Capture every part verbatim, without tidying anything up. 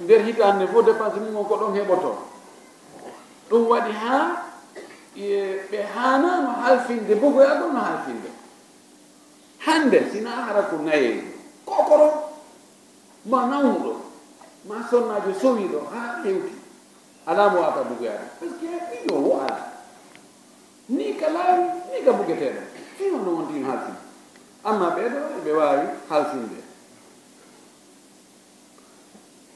Nder hitaande fof, dépense mum on ko ɗon heɓotoo. Ɗum waɗi haa e ɓe haanaano halfinde bugoyagol no halfinde. Hannde, si naa hara ko nayeejo, kokoro, ma nawnuɗo, ma sonnaajo sowiiɗo haa hewti, alaa mo waawata bugoyaade. Parce que ɓiɗɗo wo alaa. Ni ka laawi, ni ka bugeteeɗo. Fii hono wonti no halfinde. Amma ɓee ɗoo, ɓe waawi halfinde.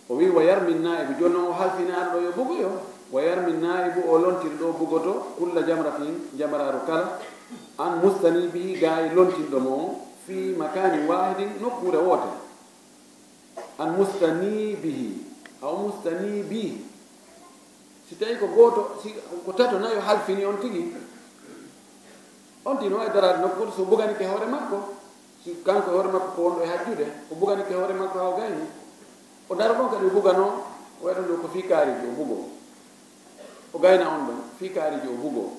O wi, "Wa yarmi naibu", jooni noon o halfinaano ɗo yo bugoyo. "Wa yarmi naibu", o lontiri ɗo bugoto, "kulla jamratin", jamaraaru kala, "an mustanibihi", gaa e lontinɗo mo on, "fi makanin wahidin", nokkuure woote. "An mustanibihi", aw "mustanibihi". Si tawi ko gooto, si ko tato nayo halfini on tigi, on tigi no waawi daraade nokku gooto, so buganike hoore makko, si kanko e hoore makko ko wonɗo e hajjude, o buganike hoore makko haa o gayni, o daro ɗon kadi o buganoo, o waɗa ɗo ko fii kaariiji o bugoo. O gayna on ɗon, fii kaariiji o bugoo.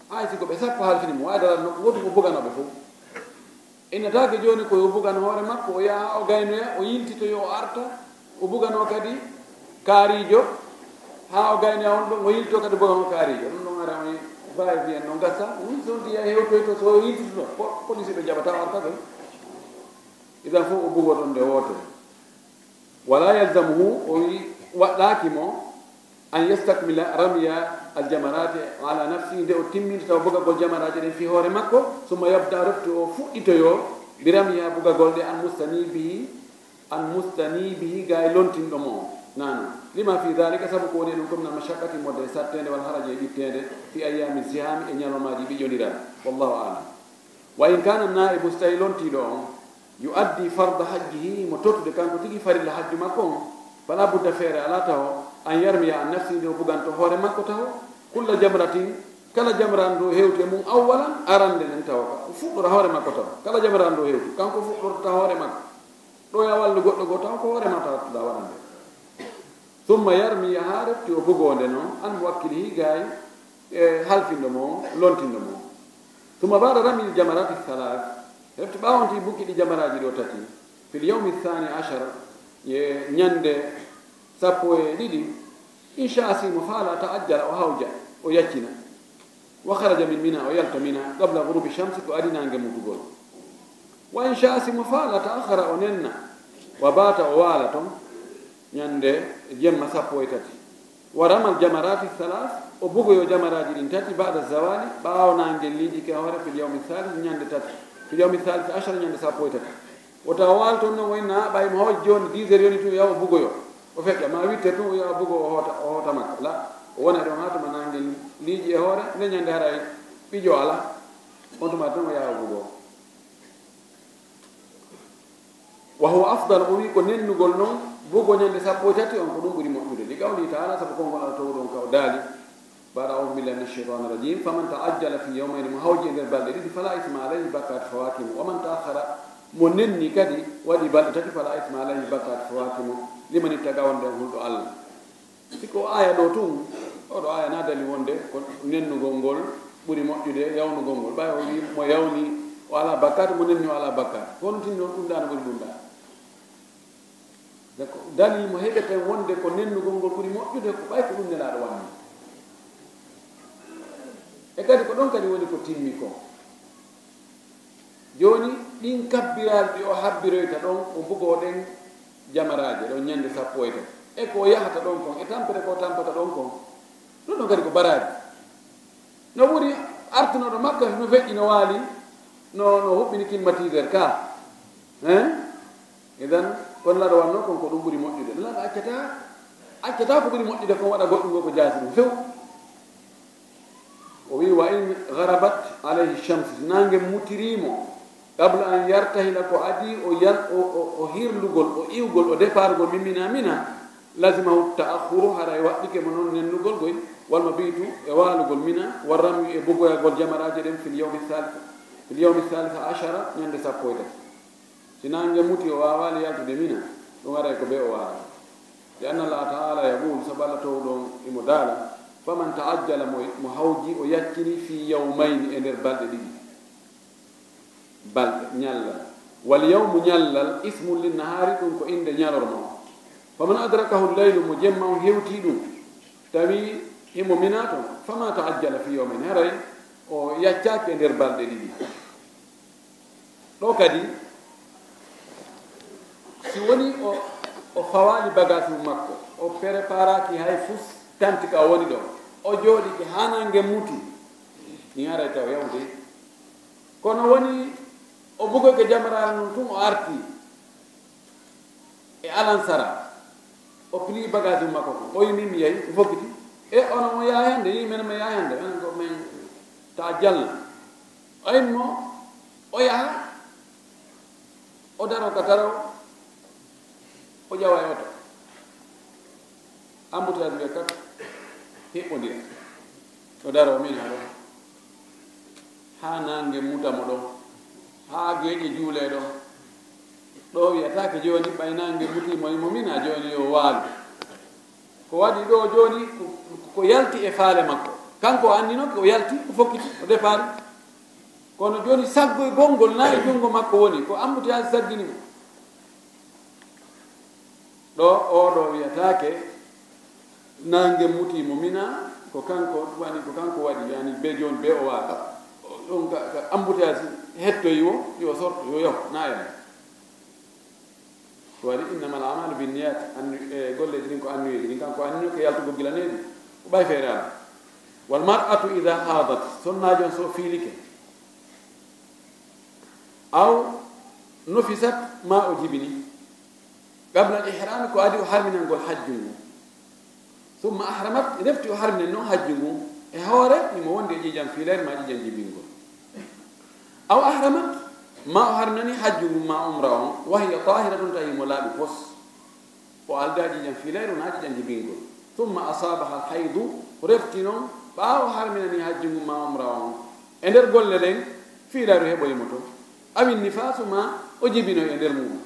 Hay si ko ɓe sappo halfini mo, waawi daraade nokku gooto ko buganooɓe fof. Innataake jooni ko yo bugan hoore makko, o yaha o gaynoya, o yiltitoyo, o arta, o buganoo kadi kaariijo, haa o gaynoya on ɗon, o yiltoo kadi buganoo kaariijo. Ɗum ɗon ara on baawi mbiyen no gasa, ɗum so on tiya hewtoyto, so o yiltitoto, po-, police ɓe jaɓata o arta ɓe. Idan fof o bugoo ɗon nde wootere. Wala yalzamuhu, o wi waɗɗaaki mo, an yastakmila ramya aljamarati ala nafsi, nde o timminta taw bugagol jamaraaji ɗen fii hoore makko, summa yabda, refti o fuɗɗitoyo, bi ramyiha, bugagol ɗe, an mustanibihi, an mustanibihi, gaa e lontinɗo mo. Nana. Lima fi dhalika, sabu ko woni e ɗum ko min almashaqqati, modde e satteende, wal haraji e ɓitteende, fi ayyami zihami, e ñalawmaaji ɓiƴondiral. Wallahu a'lam. Wa in kana naibu, so tawi lontiiɗo on, yu addi farda hajjihi, mo tottude kanko tigi farilla hajju makko on, fala budda, feere alaa taho, an yarmiya an nafsi, nde o buganto hoore makko taho, kulla jamratin, kala jamra ndu hewti e mum, awwalan, arande nden taho, ka o fuɗɗora hoore makko taho, kala jamra ndu hewti, kanko fuɗɗorta hoore makko, ɗo ya wallu goɗɗo goo taho, ko hoore ma taho tuɗa waɗande. Summa yarmi, yaha refti o bugoonde noon, an muwakkilihi, gaay e halfindo mo, lontindo mo. Summa baada ramil jamarati thalas, refti ɓaawo on tigi buggi ɗi jamaraaji ɗo tati, fil yawmi thani ashara, e ñande sappo e ɗiɗi, in sha, si mo faala, ta'ajjala, o hawja, o yaccina. Wa kharaja min Mina, o yalta Mina, qabla ghurubi shamsi, ko adii naange mutugol. Wa in sha, si mo faala, ta'akhkhara, o nenna, wa bata, o waala ton, ñande jemma sappo e tati. Wa ramal jamarati thalas, o bugoyo jamaraaji ɗin tati, ba'da zawali, ɓaawo naange liiƴike hoore, fil yawmi thalith, ñande tati, fil yawmi thalith ashara, ñande sappo e tati. Wota o waal ton non, o inna, ɓay mo hawji jooni, dix heures yoni tun, yaha o bugoyo. O feƴƴa, ma huit heures tun, o yaha o bugo, o hoota, o hoota Makka. La, o wona ɗon haa tuma naange liiƴi e hoore, nde ñande haray ɓiƴo alaa. On tuma tun o yaha o bugo. Wa huwa afdal, o wi ko nennugol non, bugo ñande sappo e tati on, ko ɗum ɓuri moƴƴude. Li qawlihi ta'ala, sabu konngol Alla towɗo on ka o daali, baada a'udhu billahi minash shaytanir rajim, faman ta'ajjala fi yawmayni, mo hawji e nder balɗe ɗiɗi, fala isma alayhi, bakkaatu fawaaki mo. Wa man ta'akhkhara, mo nenni kadi, waɗi balɗe tati, fala isma alayhi, bakkaatu fawaaki mo. Liman ittaqa, wonde on hulɗo Alla. Si ko aaya ɗo tun, oɗo aaya na dali wonde ko nennugol ngol ɓuri moƴƴude yawnugol ngol. Ɓay o wi mo yawni o alaa bakkaatu, mo nenni o alaa bakkaatu. Ko honno tinno ɗum ɗa no ɓuri ɗum ɗa? D'accord. Dalil mo heɓeten wonde ko nennugol ngol ɓuri moƴƴude ko ɓay ko ɗum Nelaaɗo wanni. E kadi ko ɗon kadi woni ko timmi ko. Jooni, ɗin kabbiraaɗi ɗi o habbiroyta ɗon, o bugoo ɗen jamaraaje ɗon ñande sappo e tati. E ko o yahata ɗon kon, e tampere ko o tampata ɗon kon, ɗum ɗon kadi ko baraaji. No ɓuri artunoɗo Makka, no feƴƴi, no waali, no, no huɓɓini climatiseur ka. Hein? Idan, ko Nelaaɗo wanno kon, ko ɗum ɓuri moƴƴude. Nelaaɗo accata, accata ko ɓuri moƴƴude kon, waɗa goɗɗum ngo ko jaasi ɗum few. O wi, "Wa in gharabat alayhi shams", si naange mutirii mo, qabla an yartahila, ko adii o yal-, o, o, o hirlugol, o iwgol, o depargol min Mina, Mina, lazimahu ta'akhkhuru, haray waɗɗike mo non nennugol goy, wal mabitu, e waalugol Mina, wa ramyu, e bugoyagol jamaraaje ɗen, fil yawmi thalith, fil yawmi thalitha ashara, ñande sappo e tati. Si naange muti o waawaali yaltude Mina, ɗum aray ko bee o waala. Li anna Allaha ta'ala yaqul, sabu Alla towɗo on imo daala, faman ta'ajjala, mo, mo hawji, o yaccini, fi yawmayni, e nder balɗe ɗiɗi. Balɗe, ñallal. Wal yawmu, ñallal, ismun lin nahaari, ɗum ko innde ñalorma on. Faman adrakahu llaylu, mo jemma on hewtii ɗum, tawi himo Mina ton, fama taajjala fi yawmayni, haray o yaccaaki e nder balɗe ɗiɗi. Ɗo kadi, si woni o, o fawaali bagage mum makko, o preparaaki hay fus tanti ka o woni ɗo, o jooɗike haa nange muti, ni haray taw yawde. Kono woni o bugoyke jamaraare non tun, o arti e alansara, o pili bagage mum makko ko, o yi min mi yahi, o fokkiti. E ono mo yahi hannde, yi men mo yahi hannde, men ko men ta jalla. O immo, o yaha, o daro ka daro, o ƴawa e oto. Embouteillage wiya kat, hiɓɓondira. O daro, o mina ɗo. Haa nange muta mo ɗo. Haa geeƴe juule ɗo. Ɗo wiyataake jooni ɓay nange muti mo, mo mina jooni yo waalu. Ko waɗi ɗo jooni ko, ko yalti e faale makko. Kanko o anndino ko yalti, o fokkiti, o defaali. Kono jooni saggoygol ngol na e junngo makko woni, ko embouteillage saggini mo. Ɗo, oo ɗo wiyataake, nange muti mo mina, ko kanko, wani ko kanko waɗi, yani be jooni be o waata. Ɗum ka, ka embouteillage hettoyi wo, yo sorto, yo yahu, na e mo. Ko waɗi, innamal a'malu binniyat, annu-, e golleeji ɗin ko annuyeeji ɗin, kanko anniyoo ke yaltugol gila neeɓi, o ɓay feere Alla. Wal mar'atu idha hadat, sonnaajo on so fiilike, aw nufisat, ma o jibini, qabla al ihrami, ko adi o harminangol hajju ngun. Summa ahramat, refti o harminani non hajju ngun. E hoore, himo wondi e ƴiiƴan fiilayre ma ƴiiƴan jibingol. Aw ahramat, ma o harminani hajju ngun ma umra on, wa hiya tahiratun, tawi himo laaɓi pos. O aldaa ƴiiƴan fiilayre, wonaa ƴiiƴan jibingol. Summa asabaha al haydu, refti non, ɓaawo harminani hajju ngun ma umra on. E nder golle ɗen, fiilayru heɓoyi mo ton. Awi nifasu, ma o jibinoyi e nder muɗum.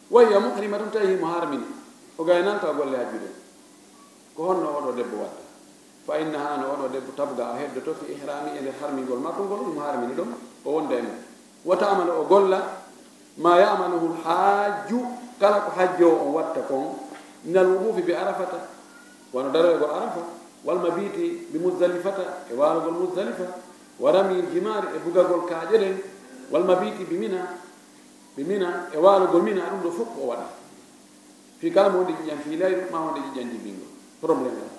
Wa hiya muhrimatun, tawi himo harmini. O gaynanta golle hajju ɗen. Ko honno oɗo debbo watta? Fa innaha, no oɗo debbo, tabga, o heddoto, fi ihrami, e nder harmingol makko ngol, ɗum harmini ɗum, o wonda e mum. Wa ta'malu, o golla, ma ya'maluhu al-hajju, kala ko hajjoowo on watta kon, min al-wuqufi bi Arafata, wano daroygol Arafa, wal mabiti bi Muzdalifata, e waalugol Muzdalifa, wa ramyil jimari, e bugagol kaaƴe ɗen, wal mabiti bi Mina, bi Mina, e waalugol Mina, ɗum ɗo fof ko o waɗa. Fii kala mo wonde ƴiiƴan fiilayru, maa wonde ƴiiƴan jibingol. Problème alaa.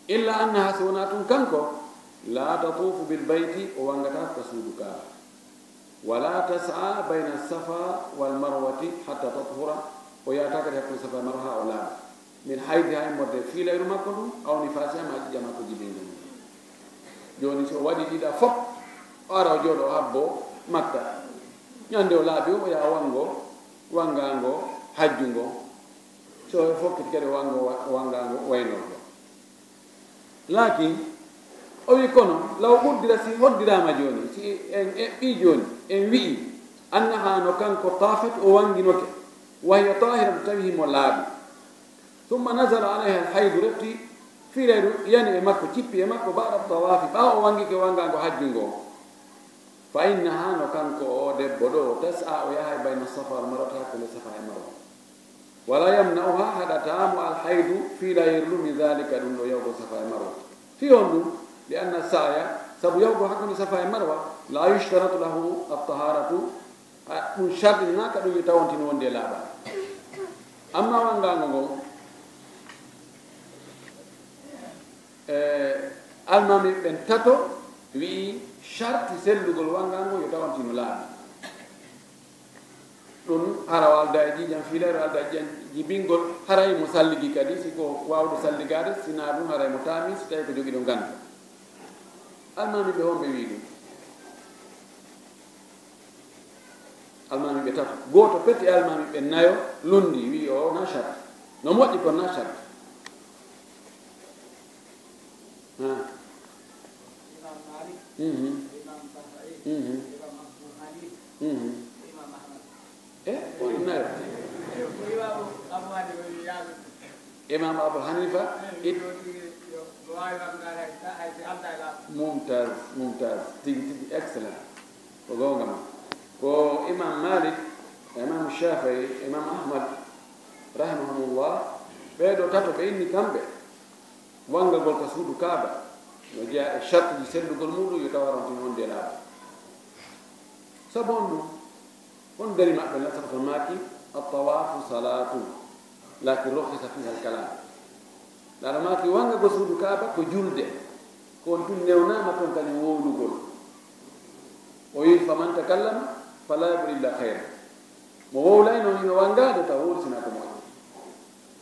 Illa annaha, si wonaa tun kanko, la tatuufu bil bayti, o wanngataa ka suudu Kaaba. Wala tas'a bayna Safa wal Marwati hatta tathura, o yahataa kadi hakkunde Safa e Marwa haa o laaɓa. Min haydi haa immorde fiilayru makko ndun, aw nifasiha, maa ƴiiƴan makko jibingol. Jooni, si o waɗi ɗiɗa fof, o ara o jooɗo o habbo Makka. Ñande o laaɓi o, o yaha wanngo, wanngaango hajju ngo. So o fokkiti kadi wanngo, wa-, wanngaango waynoo ngo. Laakin, o wi, kono, law quddira, si hoddiraama jooni, si en eɓɓii jooni, en wi'i, annaha, no kanko, taafat, o wannginoke, wa hiya taahiratu, tawi himo laaɓi. Summa nazala alayha al-haydu, refti fiilayru yani e makko, cippi e makko, ba'da tawaafi, ɓaawo o wanngike wanngaango hajju ngo. Fa innaha, no kanko o debbo ɗo, tas'a, o yahay bayna Safa wal Marwa, hakkunde Safa e Marwa. Wala yamna'uha, haɗataa mo al-haydu, fiilayru, min dhalika, ɗum ɗo yahugol Safa e Marwa. Fii honɗum? Li anna sa'ya, sabu yahugol hakkunde Safa e Marwa, la yushtaratu lahu at-taharatu, a, ɗum sharɗinaaka ɗum yo tawontino wonde e laaɓal. Amma wanngaango ngon, e, almaami ɓen tato wi'i sharti sellugol wanngaango yo tawontino laaɓi. Ɗum hara o aldaa e ƴiiƴan fiilayru, aldaa e ƴiiƴan jibingol, haray mo salligi kadi, si ko waawɗo salligaade, si naa ɗum haray mo taami, si tawii ko jogiiɗo nganndu. Almaami ɓe honɓe wi'i ɗum? Almaami ɓe tato. Gooto pet e almaami ɓe nayo lundi, wi'i o wonaa sharti. No moƴƴi kono naa sharti. Ha. Imam Malik, mhm, Imam Shafi'i, mhm, Imam Abu Hanifa, mhm, Imam Ahmad. E, woni nayo. Imam Abu Hanifa, it-, mumtaz, mumtaz. Tigi, tigi, excellent. Ko goonga ma. Ko Imam Malik, Imam Shafi'i, Imam Ahmad, Rahimahumullah, ɓee ɗoo tato ɓe inni kamɓe, wanngagol ka suudu Kaaba no jeyaa e shartuuji sellugol muuɗum, yo taw aran tun wonde e laaɓal. Sabu honɗum? Honɗum dalil maɓɓe? Laaɗo maaki, "At-tawaafu salaatun, laakin rukhisa fiiha al-kalaam." Laaɗo maaki, wanngagol suudu Kaaba ko julde, ko on tun newnaama ton kadi wowlugol. O wi'i, "Faman takallama falaa yaqul illaa khayran." Mo wowlayno hino wanngaade, taw wowli sinaa ko moƴƴi.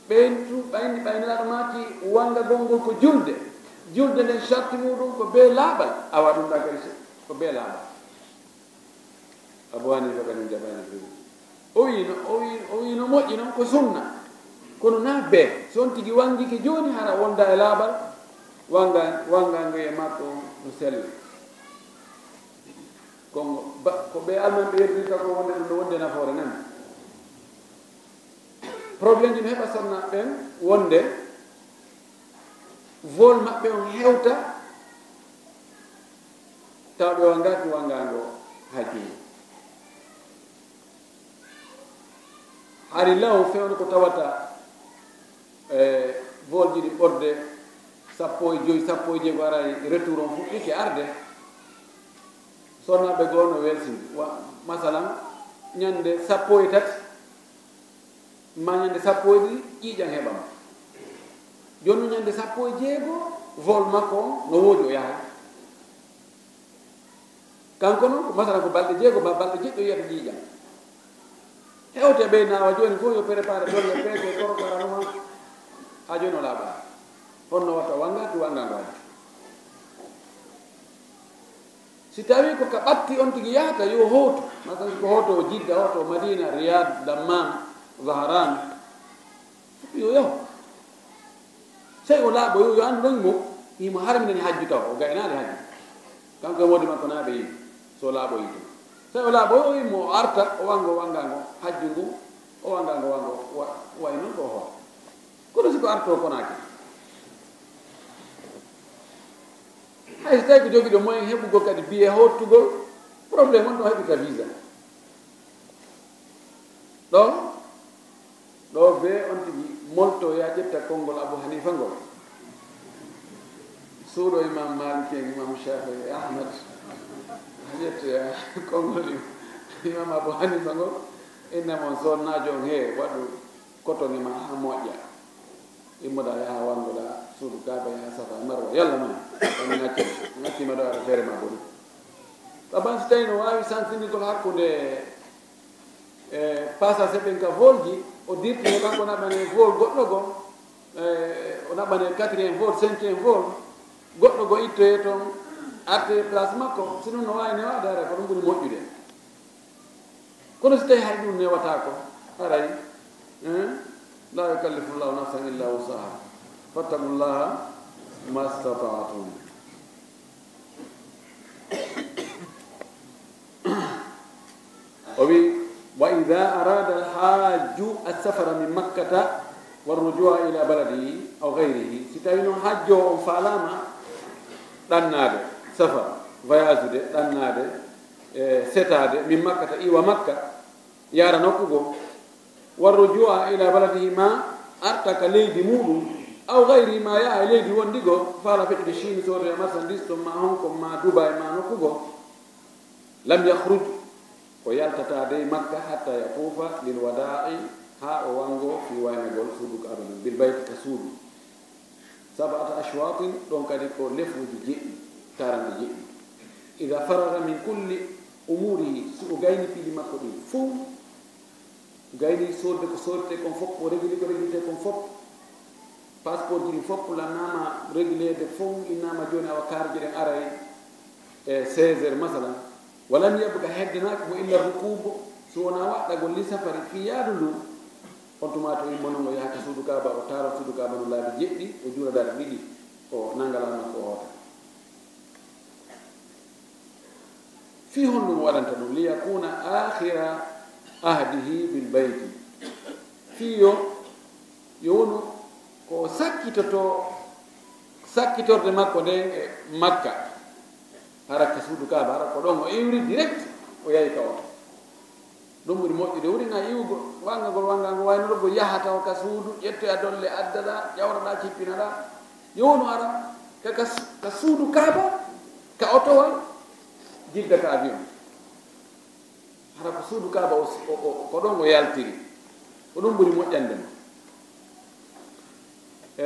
Ɓen tun ɓayni, ɓayni Laaɗo maaki wanngagol ngol ko julde. Julde nden sharti muuɗum ko bee laaɓal. Awa ɗum ɗa kadi ko bee laaɓal. Abu Hanifa kadi jaɓaani ɗum. O wi'i no, o wi'i, o wi'i no moƴƴi non ko sunna. Kono naa bee, si on tigi wanngike jooni hara wonda e laaɓal, wannga-, wanngango e makko no selli. Ko ngo, ba-, ko ɓee almanɓe yeddirta ko wonde ɗum no wonde nafoore nan. Problème ji no heɓa sonnaaɓe ɓen wonde vol maɓɓe on hewta, taw ɓe wanngaaki wanngaango hajju. Hari law fewndo ko tawata, e, vol ji ɗi ɓurde sappo e joy, sappo e jeego aray, retour on fuɗɗike arde. Sonnaaɓe goo no welsini. Wa-, masalan, ñande sappo e tati, ma ñande sappo e ɗiɗi, ƴiiƴan heɓama. Jooni non ñande sappo e jeego, vol makko on no woodi o yahay. Kanko non, ko masalan ko balɗe jeego, ma balɗe jeɗɗi o yiyata ƴiiƴan. Hewte ɓe naawa jooni fof yo préparé dolle peese, korkara no ma. Haa jooni o laaɓaani. Honno watta wannga, ɗum wannga ngo hajju. Si tawii ko ka ɓatti on tigi yahata, yo hootu. Masalan, ko hooto Jidda, hooto Madina, Riyad, Dammam, Zaharan. Yo yahu. Sey o laaɓoyo, yo anndu ɗon mo, himo harminani hajju taw, o gaynaali hajju. Kanko e moodi makko naa ɓe yiɗi, so laaɓoyi tun. Sey o laaɓoyo, o yimo o arta, o wanngo wanngango hajju ngu, o wanngango wanngo, wa-, way non ko o hoota. Kono si ko arto Konaaki. Hay so tawi ko jogiiɗo moyen heɓugol kadi biye hottugol, problème on ɗon heɓi ka visa. Ɗon, ɗo be on tigi molto ya ƴetta konngol Abu Hanifa ngol. Suuɗo Imam Malik en, Imam Shafi'i, Ahmad. A ƴetta konngol Im-, Imam Abu Hanifa ngol. Inna mon sonnaajo on he waɗu kotoŋe ma haa moƴƴa. Immoɗa yaha wanngoɗa suudu Kaaba, yaha Safa Marwa, yalla ma. Kono ŋacci, ŋacci ma ɗo aɗa feere ma boni. Taban si tawi no waawi sansindigol hakkunde, e, passager ɓen ka vol ji, o dirti he kanko naɓane vol goɗɗo go, e, o naɓane quatrième vol, cinquième vol, goɗɗo go ittoye toon, arte place makko, si non no waawi ne waɗa dara, ko ɗum ɓuri moƴƴude. Kono si tawi hay ɗum newataako, haray, eh, la yukallifu llahu nafsan illa wusaha. Fattaqullaha mastata'tum. O wi, "Wa idha arada al-hajju as-safara min Makkata war-ruju'a ila baladihi aw ghayrihi." Si tawi noon hajjo on faalaama ɗannaade, safar, voyage de, ɗannaade, e setaade, min Makkata, iwa Makka, yaara nokku goo, war-ruju'a ila baladihi, ma arta ka leydi muuɗum, aw ghayrihi, ma yaha e leydi wondi goo, faala feccude Chine, soodoya marchandise ton, ma Hong Kong, ma Dubai, ma nokku goo, lam yakhruj, o yaltataa dey Makka, hatta yatufa lil wada'i, haa o wanngo fii waynagol suudu Kaaba ndun, bil bayti, ka suudu. Sab'ata ashwatin, ɗon kadi ko lefuuji jeɗɗi, taranɗe jeɗɗi. Idha faragha min kulli umurihi, si o gayni piiji makko ɗin fow, gayni soodde ko soodetee kon fow, o regili ko regiltee kon fow, passeport ji ɗin fow lannaama regileede fow, innaama jooni awa kaarje ɗen aray e seize heures masalan, wa lam yabqa, heddenaaki mo illa rukub, so wonaa waɗɗagol li safari fii yaadu ndun, on tuma to immono mo yaha ka suudu Kaaba, o taaro suudu Kaaba no laabi jeɗɗi, o juula darɗe ɗiɗi, o nanga laamu makko o hoota. Fii honɗum waɗanta ɗum? Li yakuna akhira ahdihi bil bayti. Fii yo, yo wonu ko sakkitoto, sakkitorde makko nden e Makka. Hara ka suudu Kaaba, hara ko ɗon o iwri direct, o yahi ka oto. Ɗum ɓuri moƴƴude. Wuri na iwugo, wangagol, wangango waynorgo, yaha tawa ka suudu, ƴettoya dolle, addada, ƴawraɗa, cippinaɗa. Yownu ara ka, ka, ka suudu Kaaba, ka otowal, jidda ka avion. Hara ko suudu Kaaba o, o, o, ko ɗon o yaltiri. Ko ɗum ɓuri moƴƴande mo. E,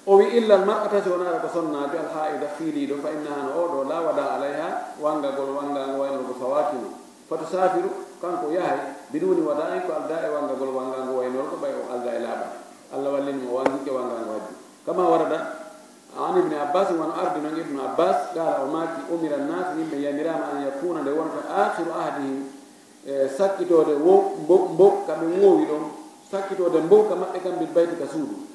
o wi, "Illa al mar'ata, si wonaara ko sonnaajo, al haa'ida, fiiliiɗo, fa innaha, no oo ɗoo, la wada alayha, wangagol, wangango waynorgo, fawaaki mo. Fa tusaafiru, kanko yahay, biduuni wada'in, ko aldaa e wangagol, wangango waynorgo, ɓay o aldaa e laaɓal. Allah wallini mo, o wangike wangango hajju. Kama warada an Ibni Abbas, wano ardi non Ibnu Abbas, qaala, o maaki, umira annaasu, yimɓe yamiraama, an yakuuna, nde wonata, aakhiru ahdihim, e, sakkitoode wo, mbo, mbo, ka ɓe woowi ɗon, sakkitoode mbo ka maɓɓe kan, bil bayti, ka suudu.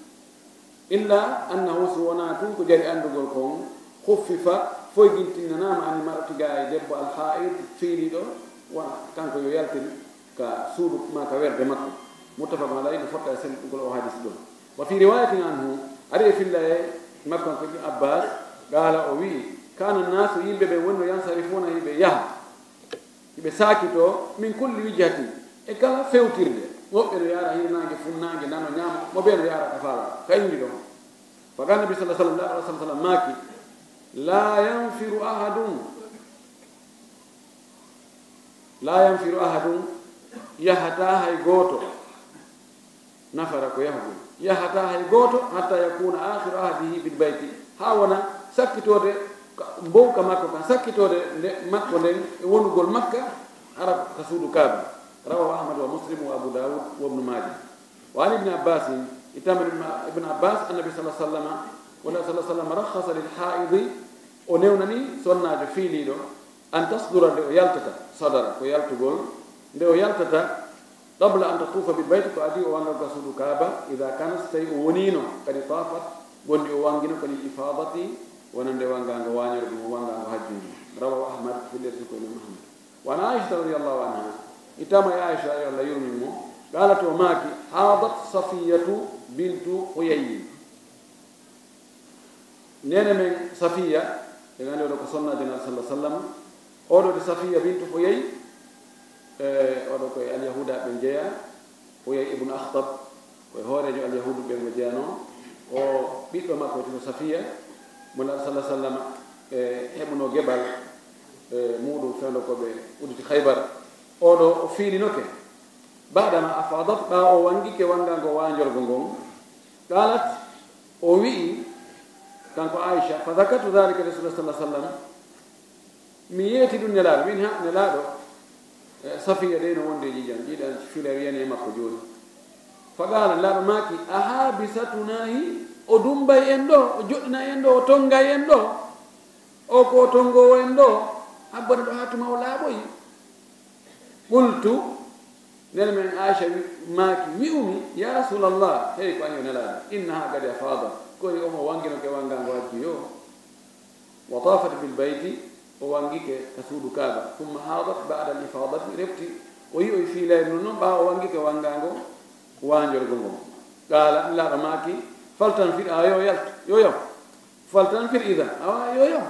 Illa annahu, si wonaa tun ko jari anndugol kon, khuffifa, foygintinnanaama, anil mar'ati, gaa e debbo, al haa'id, fiiliiɗo, wona kanko yo yaltin ka suudu maa ka werde makko." Muttafaqun alayhi, no fotta e sellitugol o hadis ɗon. Wa fi riwayatin anhu, ari e filla e makko kanko Ibn Abbas, qaala, o wi'i, "Kaana annaasu, yimɓe ɓe wonno, yansarifuuna, hiɓe yaha, hiɓe saakitoo, min kulli wijhatin, e kala fewtirde. Woɓɓe no yaara hirnaange, funnaange, nano, ñaamo, mo bee no yaara ka faala, ka iwri ɗon." Fa qaala Nabi sallallahu alaihi wasallam, Nabi sallallahu alaihi wasallam maaki, "La yanfiru ahadun, la yanfiru ahadun, yahataa hay gooto." Nafara ko yahugol. "Yahataa hay gooto, hatta yakuna akhiru ahdihi bil bayti, haa wona sakkitoode ka, mbow ka makko kan, sakkitoode nde makko nden e wonugol Makka, hara ka suudu Kaaba." Rawahu Ahmad wa Muslim wa Abu Dawud wa Ibnu Maaja. Wa an Ibni Abbasin, ittama Ibnu Abbas, annabi sallallahu alaihi wasallam, wala sallallahu alaihi wasallam, rakhasa lil haidi, o newnani sonnaajo fiiliiɗo, an tasdura, nde o yaltata, sadara, ko yaltugol, nde o yaltata, qabla an tatufa bil bayti, ko adii o wanga ka suudu Kaaba, idha kanat, so tawi o woniino, qad tafat, wondi o wangino, kal ifadati, wonande wangaango waañorgo mo wangaango hajju ngu. Rawahu Ahmad, fillirti ko Imam Ahmad. Wa an Aisha radiyallahu anha, ittama e Aisha, yo Allah yurmin mo, qalat, o maaki, hadat Safiyatu bintu Huyayyi. Neene men Safiya, en anndi oɗo ko sonnaajo Naajo sallallahu alaihi wasallam. Oɗo de Safiya bintu Huyay, e, oɗo ko e Alyahuuda ɓe jeya, Huyay ibn Akhtab, ko e hooreejo Alyahuudu ɓe mo jeyano. O ɓiɗɗo makko wiyeteno Safiya, mo Naajo sallallahu alaihi wasallam, e, heɓuno geɓal, e, muɗum fewndo ko ɓe udditi Khaybar. Oɗo o fiilinoke. Baadama afadat, ɓaawo o wangike wangaango waañorgo ngon, qalat, o wi'i, kanko Aisha, fa dhakartu dhalika li Rasulillah sallallahu alaihi wasallam, mi yeeti ɗum Nelaaɗo, min ha Nelaaɗo, e, Safiya de no wonde e ƴiiƴam, ƴiiƴam fiilay yani e makko jooni. Fa qaala, Nelaaɗo maaki, a habisatuna hi, o dumbay en ɗo, o joɗɗinay en ɗo, o tongay en ɗo, o ko o tongowo en ɗo, habbana ɗo ha tuma o laaɓoyi. Qultu, nene men Aisha wi-, maaki, wi'umi, ya Rasulallah, hey ko an yo Nelaaɗo, innaha qad afadat, kori omo wanginoke wangaango hajju yo. Wa tafat bil bayti, o wangike ka suudu Kaaba. Thumma hadat ba'da al ifadati, refti o yi'oy fiilayru ndun non ɓaawo o wangike wangaango waañorgo ngon. Qaala, Nelaaɗo maaki, faltanfir, a yo yaltu, yo yaw. Faltanfir idan, awa yo yaw.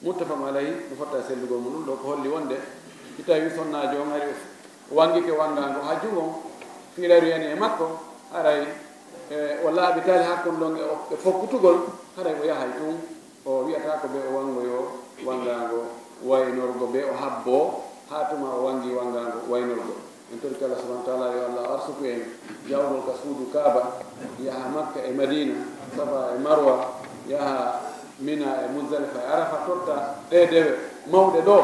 Muttafaqun alayhi, no fotta e sellugol mum ɗum ɗo ko holli wonde si tawi sonnaajo on hari o wangike wangaango hajju ngon, fiilayru yani e makko, haray, e, o laaɓitaali hakkunde ɗon e o, e fokkutugol, haray o yahay tun, o wi'ata ko be o wangoyo wangaango waynorgo, be o habbo haa tuma o wangi wangaango waynorgo. En torike Allah subhanahu wa ta'ala, yo Allah arsuku en jawgol ka suudu Kaaba, yaha Makka e Madina, Safa e Marwa, yaha Mina e Muzdalifa e Arafa, totta ɗe dewe mawɗe ɗo,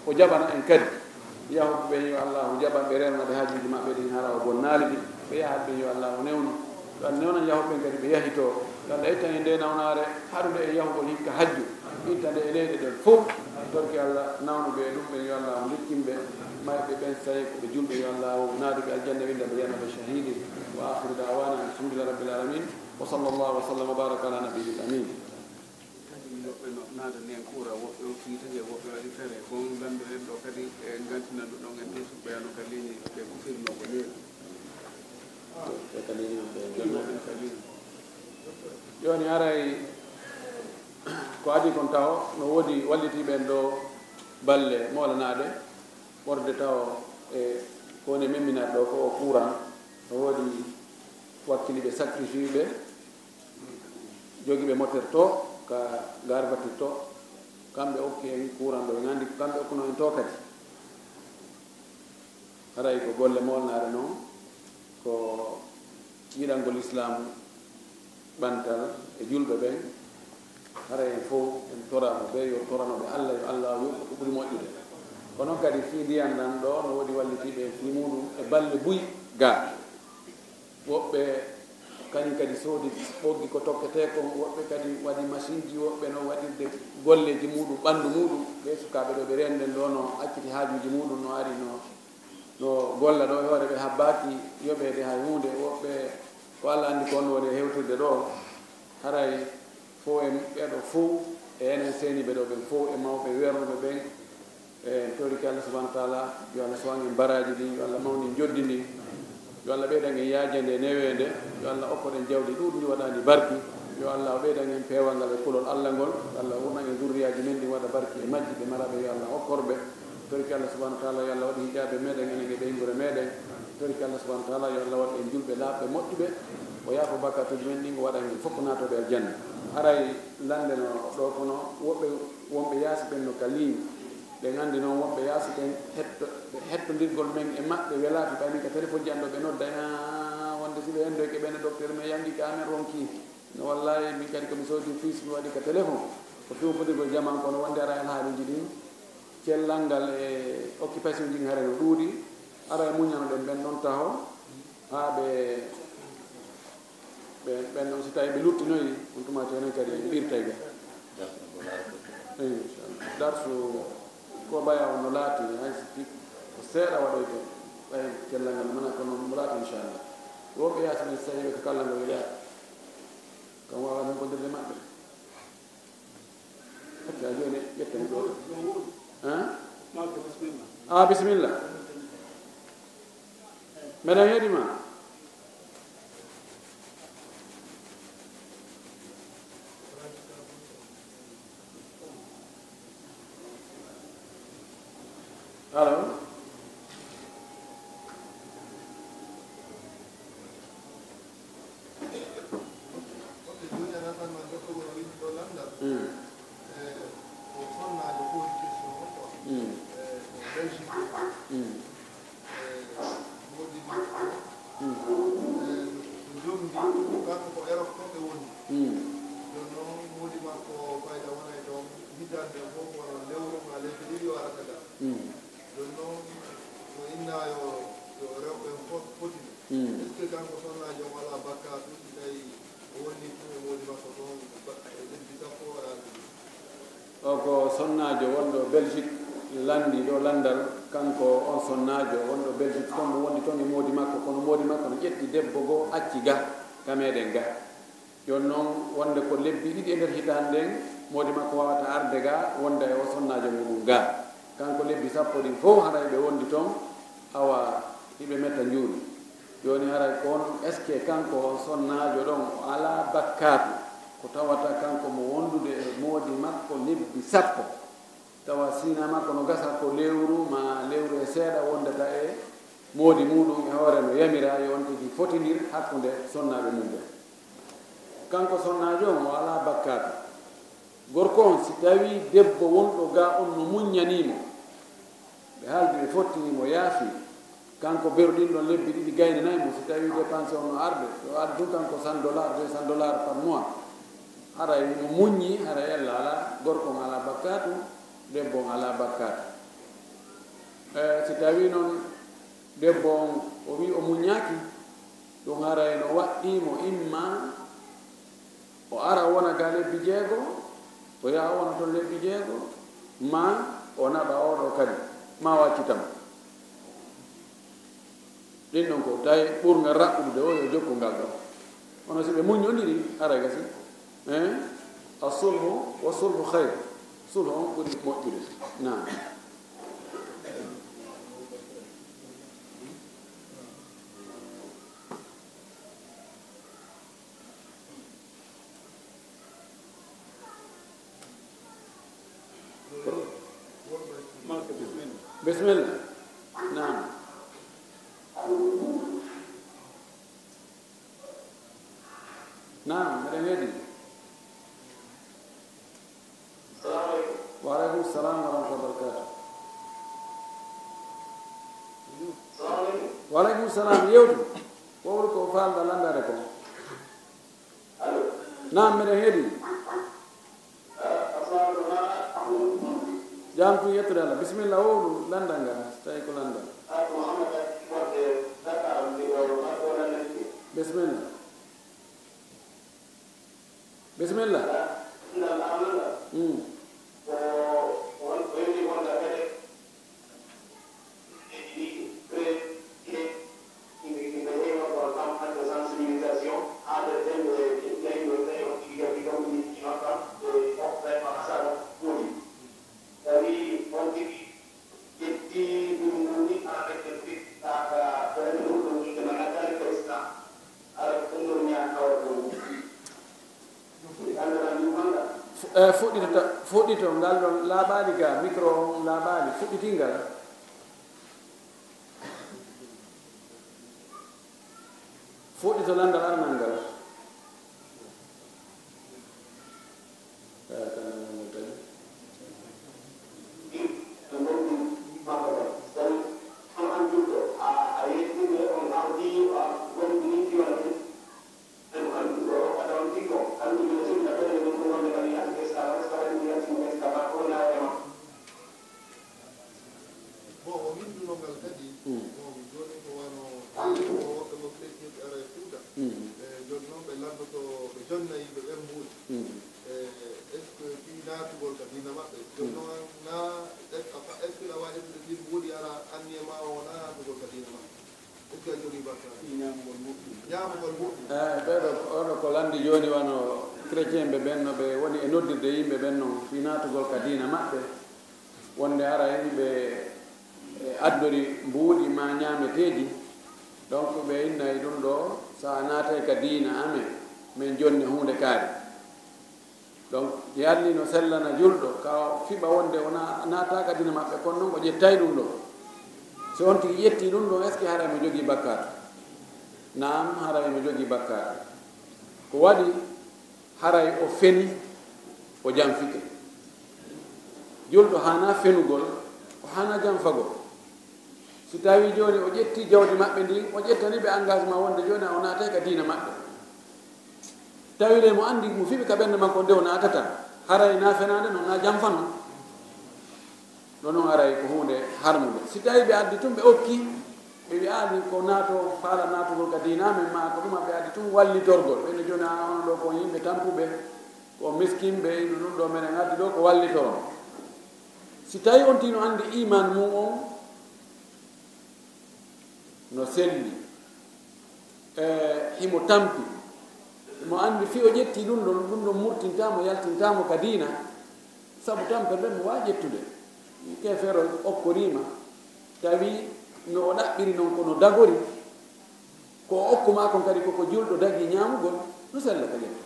o jaɓana en kadi. Yahuɓe ɓen, yo Allahu jaɓan ɓe, rewna ɓe hajjuuji maɓɓe ɗin, hara o bonnaali ɗi. Ɓe yahat ɓen, yo Allahu newnu. Yo Allah newnan yahuɓe ɓen kadi ɓe yahito. Yo Allah ittan en nde nawnaare haɗunde e yahugol hikka hajju. Itta nde e leyɗe ɗen fow. Torki Allah nawnuɓe e ɗum ɓen, yo Allahu ndikkin ɓe. Mayɓe ɓen, so tawi ko ɓe julɓe, yo Allahu naadu ɓe aljanna, winnda ɓe yana ɓe shahidi. Wa akhiru da'wana alhamdulillahi rabbil alamin. Wa sallallahu wa sallam wa baraka ala nabiyyil amin. Kañum woɓɓe no naata nen kuura, woɓɓe o kiitake, woɓɓe waɗi fere. Ko on lanndo en ɗo kadi e ngantinandu ɗon en ɗo suɓɓoyano ka ligne ɓe ko firno ko neeɓi. Ɓe ka ligne maɓɓe en ɗon. Woɓɓe ka ligne. Jooni haray ko adii kon taho no woodi wallitiiɓe en ɗo balle moolanaaɗe. Ɓorde tawo e ko woni memminat ɗo ko o courant, no woodi wakkiliiɓe sacrifice ɓe, jogiiɓe moteur to ka garbatir to, kamɓe okki en courant ɗo, en anndi ko kamɓe okkuno en to kadi. Haray ko golle molnaare noon, ko yiɗangol Islaamu, ɓantal e julɓe ɓen. Haray en fof en toraama ɓe, yo torano ɓe Allah, yo Allah yoɓ ko ɓuri moƴƴude. Ko noon kadi fii ndiyan ɗan ɗo, no woodi wallitiiɓe en fii muuɗum e balle buy gaa. Woɓɓe kañum kadi soodi ɓoggi ko tokketee kon, woɓɓe kadi waɗi masinji, woɓɓe no waɗirde golleeji muuɗum, ɓanndu muuɗum. Ɓee sukaaɓe ɗo ɓe reenɗen ɗo no acciti haajuuji muuɗum, no ari no, no golla ɗo e hoore ɓe habbaaki yoɓeede hay huunde. Woɓɓe ko Allah anndi ko on woni e hewtirde ɗo. Haray fof en ɓeɗo fof e enen seeniiɓe ɗo ɓen fof e mawɓe wernuɓe ɓen, en torike Allah subhanahu wa taala, yo Allah suwan en baraaji ɗin, yo Allah mawnin joddi ndin, yo Allah ɓeydan en yaajande e neweende, yo Allah okkoɗen jawdi ɗuuɗndi waɗaandi barki, yo Allah o ɓeydan en peewal ngal e kulol Allah ngol, yo Allah wurnan en zurriyaaji men ɗin waɗa barki e majji, ɓe maraaɓe yo Allah okkor ɓe. Torike Allah subhanahu wa taala yo Allah waɗ hijaabe meɗen enen e ɓeynguure meɗen. Torike Allah subhanahu wa taala yo Allah waɗ en julɓe laaɓɓe moƴƴuɓe, o yaafo bakkatuuji men ɗin, o waɗa en fof ko naatooɓe aljanna. Haray lande no ɗo kono woɓɓe wonɓe yaasi ɓen no ka ligne. Ɓen anndi noon wonɓe yaasi ɓen hetto, ɓe hettondirgol men e maɓɓe welaaki, ɓay min ka téléphone ji an ɗo ɓe nodda, "Aa, wonde si ɓe henndoyke ɓen e docteur men yanki ka amen ronki." No wallahi min kadi ko mi soodi puce mi waɗi ka téléphone. Ko fewfodirgol jaman kono wonde ara alhaaliji ɗin, cellal ngal e occupation ji ɗin hare no ɗuuɗi. Ara e muññano ɗen ɓen ɗon taho haa ɓe Ɓe, ɓen noon, si tawii ɓe luttinoyi, on tuma to enen kadi en ɓirtay ga. Eyi, inchallah. Darsu ko baya on no laati, hay si ko seeɗa waɗoyte, ɓay cellal ngal mana kono mo laati, inchallah. Wonɓe yaasi ɓen, si tawii ɓe ko kallal ngal wiɗa, kam waawa hen ko dirde maɓɓe. Acca, jooni ƴetten gooto. Han? Ah, bisimilla. Mbeɗa heɗi ma. Allo? Mm. Mm. Mm. Mm. Hitaande fof wano lewru ma lebbi ɗiɗi o arata ga. Mm. Jooni noon, o inna yo, yo rewɓe fof fotini. Mm. Est-ce que kanko sonnaajo o alaa bakkaatu, si tawi o wonni tun e moodi makko toon, ba-, e lebbi sappo o arata? O ko sonnaajo wonɗo Belgique, lanndii ɗo lanndal, kanko on sonnaajo wonɗo Belgique, toon mo wondi toon e moodi makko, kono moodi makko no ƴetti debbo goo, acci ga, ka meɗen ga. Jooni noon, wonde ko lebbi ɗiɗi e nder hitaande nden, moodi makko waawata arde ga, wonda e o sonnaajo muuɗum ga. Kanko lebbi sappo ɗin fof, haray ɓe wondi toon, awa, hiɓe metta njuuɗe. Jooni, haray ko on, est-ce que kanko on sonnaajo ɗon, o alaa bakkaatu, ko tawata kanko mo wondude e moodi makko lebbi sappo? Tawa siina makko no gasa ko lewru maa lewru e seeɗa wondata e moodi muuɗum e hoore no yamira yo on tigi fotindir hakkunde sonnaaɓe mum ɓen. Kanko sonnaajo on o alaa bakkaatu. Gorko on, si tawii debbo wonɗo ga on no muññanii mo, ɓe haaldi, ɓe fottini mo, yaafi, kanko beru ɗin ɗon lebbi ɗiɗi gaynanay mo, si tawii dépense on no arde, yo arde tun kanko cent dollars, deux cents dollars par mois, haray mo muññi, haray ella alaa, gorko on alaa bakkaatu, debbo on alaa bakkaatu. E, si tawii noon debbo on o wii o muññaaki, ɗum haray no waɗɗii mo imma o ara wona ga lebbi jeego, o yaha wona toon lebbi jeego, maa o naɓa oo ɗoo kadi, maa o accita mo. Ɗin ɗon ko tawi ɓurngal raɓɓude o yo jokku ngal ɗoo. Kono si ɓe muññondiri, haray gasi. Eh? As-sulhu, wa sulhu khayr. Sulhu on ɓuri moƴƴude. Naam. Bisimilla. Salam wa rahmatullahi wa barakatuh. Wa alaikum salam. Yewtu. Ko wol ko falda landare ko. Naam, mbiɗa heedi. Jam tun, yettude Allah. Bisimilla, wowlu landal ngal, so tawi ko landal. Bisimilla. Bisimilla. Mm. Fu-, eh, fuɗɗito ta-, fuɗɗito ngal ɗon laaɓaali ga, micro on laaɓaali, fuɗɗitingal. Fuɗɗito landal arnal ngal. Eh, kan ngal tagi. Bon, o winndunoo ngal kadi, mm, bon, jooni ko wano, ko woɓɓe ko chrétien ɓe ara e Fuuta. Mm. E jooni noon ɓe lanndoto, ɓe jonna yimɓe ɓen mbuuɗi. Mm. E est-ce que fii naatugol ka diina maɓɓe? Jooni, mm, noon na, est-ce que, est-ce que aɗa waawi ƴettude ɗin mbuuɗi ara anniye ma o wona naatugol ka diina maɓɓe? Est-ce que a jogii bakkaatu? Fii ñaamugol mbuuɗi. Ñaamugol mbuuɗi. Eh, ɓeeɗo, oɗo ko lanndi jooni wano chrétien ɓe ɓen no ɓe woni e noddirde yimɓe ɓen noon fii naatugol ka diina maɓɓe. Wonde haray ɓe, e, addori mbuuɗi ma ñaameteeji, donc ɓe innay ɗum ɗo, so a naatay ka diina amen, min jonne huunde kaari. Donc, Yalli no sellana julɗo, ka o fiɓa wonde o na-, naata ka diina maɓɓe, kono noon o ƴettay ɗum ɗo. So on tigi ƴetti ɗum ɗo, est-ce que haray mo jogii bakkaatu? Naam, haray mo jogii bakkaatu. Ko waɗi, haray o feni, o janfike. Julɗo haanaa fenugol, o haanaa janfagol. Si tawii jooni o ƴettii jawdi maɓɓe ndin, o ƴettanii ɓe engagement wonde jooni o naatay ka diina maɓɓe. Tawii le mo anndi mo fiɓi ka ɓernde makko nde o naatata, haray na fenaande non, na janfa non. Ɗo non haray ko huunde harmunde. Si tawii ɓe addi tun ɓe okki, ɓe wi'aali ko naato, faala naatugol ka diina men, maa ko ɗuma ɓe addi tun wallitorgol. Ɓen no jooni a on ɗo ko yimɓe tampuɓe, ko miskinɓe, ino ɗum ɗo menen addi ɗo ko wallitoron. Si tawii on tino anndi iman mum on, no selli, e himo tampi, himo anndi fii o ƴetti ɗum ɗon, ɗum ɗon murtintaa mo, yaltintaa mo ka diina, sabu tampere nden mo waawi ƴettude. Keefeero okkorii ma, tawi no o ɗaɓɓiri non ko no dagori, ko o okku maa kon kadi ko ko julɗo dagii ñaamugol, no sella ka ƴetta.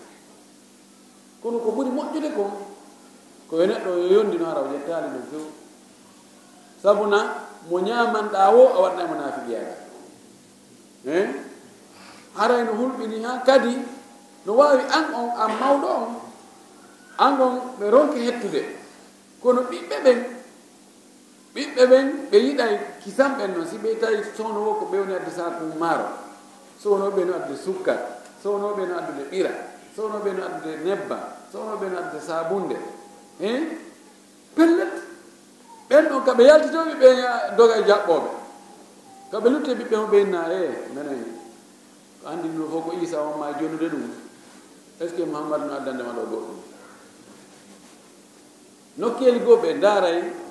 Kono ko ɓuri moƴƴude kon, ko yo neɗɗo yo yonndino hara o ƴettaali ɗum few. Sabu na mo ñaamanɗaa woo, a waɗanay mo naafiqiyaagal. Hein? Haray no hulɓini haa kadi, no waawi an on, an mawɗo on, an on ɓe ronki hettude. Kono ɓiɓɓe ɓen, Ɓiɓɓe ɓen, ɓe yiɗay kisan ɓen non, si ɓe tawi sowno woo ko ɓe woni adde saaku maaro, sowno ɓe no adde sukkar, sowno ɓe no addude ɓira, sowno ɓe no addude nebbam, sowno ɓe no addude saabunde. Hein? Pellet, ɓen ɗon ka ɓe yaltitoo, ɓe doga e jaɓɓooɓe. Ka ɓe lutti e ɓiɓɓe mo ɓe inna, e menen ko anndi ɗum fof ko Iisa on maa jonnude ɗum. Est-ce que Muhammad no addande ma ɗo goɗɗum? Nokkeeli goo ɓe ndaaray,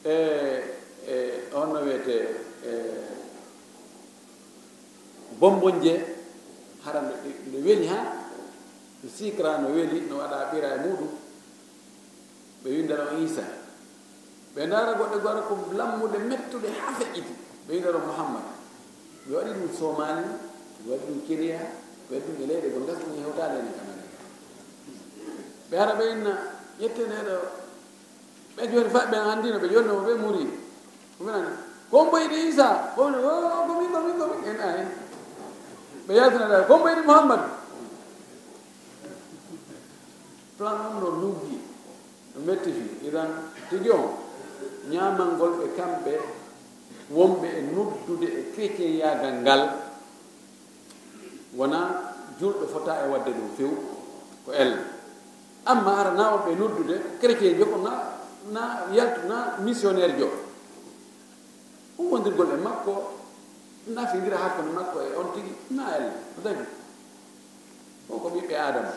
e, e, honno wiyetee, e, bonbonje, hara nde, nde weli haa, no sikra no weli, no waɗa ɓira e muuɗum. Ɓe winnda ɗon Iisa. Ɓe ndaara goɗɗe goo ara ko lammuɗe mettuɗe haa feƴƴiti. Ɓe winnda ɗon Muhammad. Ɓe waɗi ɗum Somali, ɓe waɗi ɗum Kenya, ɓe waɗi ɗum e leyɗe goo, ngasni hewtaade enen kam enen. Ɓe ara ɓe inna, ƴettee nde ɗo. Ɓe jooni faɓɓe an anndino, ɓe jonnoo mo, ɓe muri. Ko ɓe nani, "Ko on mbo yiɗi Iisa?" Ko on, "O, ko min, ko min, ko min." En ayi. Ɓe yaltina ɗa, "Ko on mbo yiɗi Muhammadu?" Plan on no luggi. Mettifi, idan tigi on, ñaamangol ɓe kamɓe wonɓe e noddude e chrétienyagal ngal, wonaa julɗo fota e waɗde ɗum few, ko ella. Amma hara na on ɓe noddude chrétien jo, ko na, na yaltu, na missionnaire jo. Humondirgol e makko, nafindira hakkunde makko e on tigi, na ella, ko dagi. Fof ko ɓiɓɓe Aadama.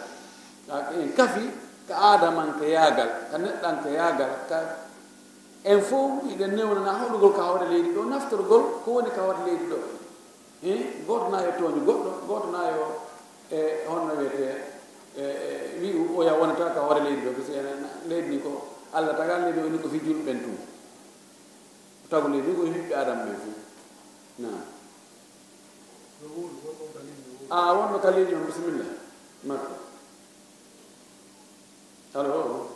Ka en kafi ka aadamankeyaagal, ka neɗɗankeyaagal, ka en fof hiɗen newnana hoɗugol ka hoore leydi ɗo, naftorgol ko woni ka hoore leydi ɗo. Hein? Gooto na yo tooñu goɗɗo, gooto na yo, e, honno wiyetee, e, e, wi'u oya wonata ka hoore leydi ɗo, parce que enen leydi ndi ko Allah tagal, leydi o ni ko fii julɓe ɓen tun. Tagu leydi ko ɓiɓɓe Aadama ɓen fof. Na. A wonno ka ligne on, bisimilla. Makko. Allo.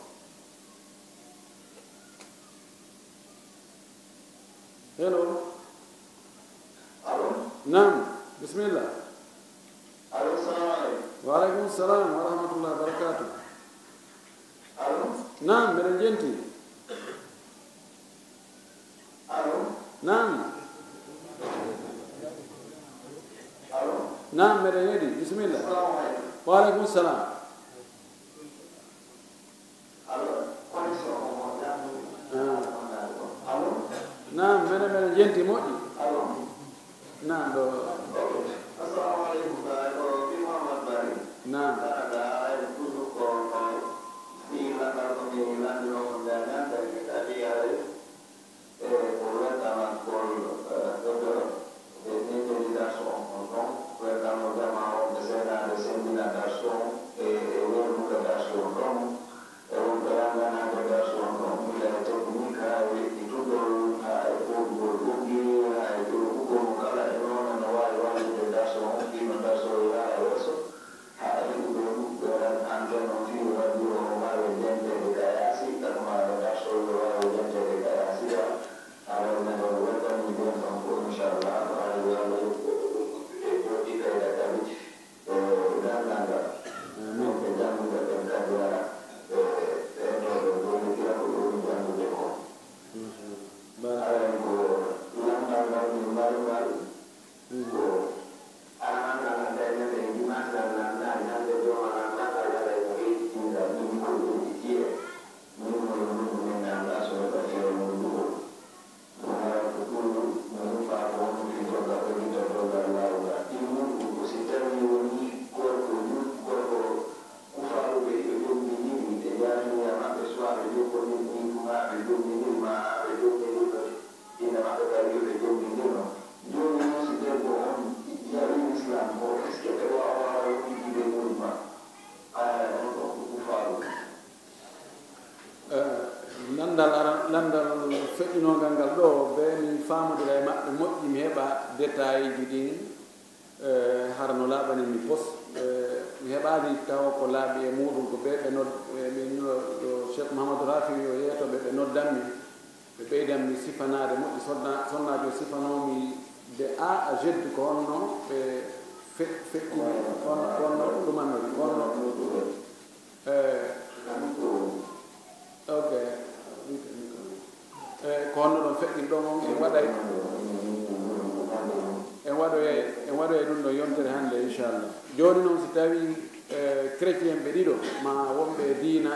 Hello. Allo. Naam, bisimilla. Allo, salamu aleykum. Wa aleykum salam wa rahmatullahi wa barakatuh. Allo. Naam, mbeɗa jenti. Allo. Naam. Allo. Naam, mbeɗa heɗi. Bisimilla. Salamu aleykum. Wa aleykum salam. Allo. Connexion o mo jam. Ah. Allo. Naam, mbeɗa, mbeɗa jenti moƴƴi. Allo. Naam, ɗo. Ok. Assalamu aleykum. Ko Bi Mouhammad Bari. Naam. Canada, ay toujours ko, ko fii lanndal ko mi lanndinoo ko nde ñande, kadi ay, e ko weltaanaa kol, eh, docteur, ɓe ɓeydi darsu on, on ɗon, weltaanoo jamaa on, ɓe seenaade semmbina darsu on, e, e welnude darsu on ɗon, e wonɓe anndanaade darsu on ɗon, gila e technique, haa e weƴƴitugol, haa e ɓoggol ɓoggi, haa e ƴowugol mo kala e noone no waawi wallitde darsu on, fii no darsu o yaha yeeso. Haa heɓuɓe ɗuɓɓe ran antenne on fii radio on waawi jenteede ka yaasi, ɗan maa darsu on waawi jenteede ka yaasi, ya. Haa men on weltanii ɓen ɗon fof, inchallah, no ari Alla yoɓu e jooɗi kayda kadi, e danngal ngal. Amin. Wonɓe jannguɓe ɓen kadi ara, e, e to ɓe gollitira ko ɓe woni janngude ko. Masha Allah. Barakallah. Aray ko lanndal ngal min mari ngal, ko aranal ngal, aɗa tawi neɗɗo e dimanche ngal, ngal naani, hannde jooma ngal, ngal, ngal, aray mo heɓi dingal, min ko ɗum e jiye, min mo e ndunngu, min anndaa so neɗɗo feere mo ndunngu. Mo ara ko ɗum, mo rufa ko wonno fii jogga ko yiɗa dogal laawol ngal. Ɗin mun ɗum ko si tawii wonii gorko, gorko kufaaru ɓe, ɓe ƴombindiri, ɓe jaahiliya maɓɓe, soit ɓe jokkondiri ɗin, maa ɓe ƴombindiri, maa ɓe ƴombindiri. Ina maɓɓe kadi yo ɓe jommbindirno. Jooni noon, si debbo on yawi Lislaam ko, est-ce que ɓe waawa wondude e muɗum ma? Aya, on ɗon ko kufaaru. Eh, lanndal ara-, lanndal feƴƴinoongal ngal ɗo, be min faamodira e maɓɓe moƴƴi, mi heɓa détail ji ɗin. Eh, hara no laaɓani mi pos, eh, mi heɓaali tawa ko laaɓi e muuɗum, ko ɓe ɓe nod-, eh, min no, ɗo Cheikh Mouhamadou Rafi o yeeto ɓe, ɓe noddan mi, ɓe ɓeydan mi sifanaade moƴƴi. Sonna-, sonnaajo sifanoo mi de A à Z ko honno ɓe fe-, feƴƴini, honno, honno ɗumanori, honno. Eh, ok. Eh, ko honno ɗon feƴƴir ɗon on, en waɗay, en waɗoyay, en waɗoyay ɗum ɗon yontere hannde, inchallah. Jooni noon, si tawii, eh, chrétien ɓe ɗiɗo, ma wonɓe e diina,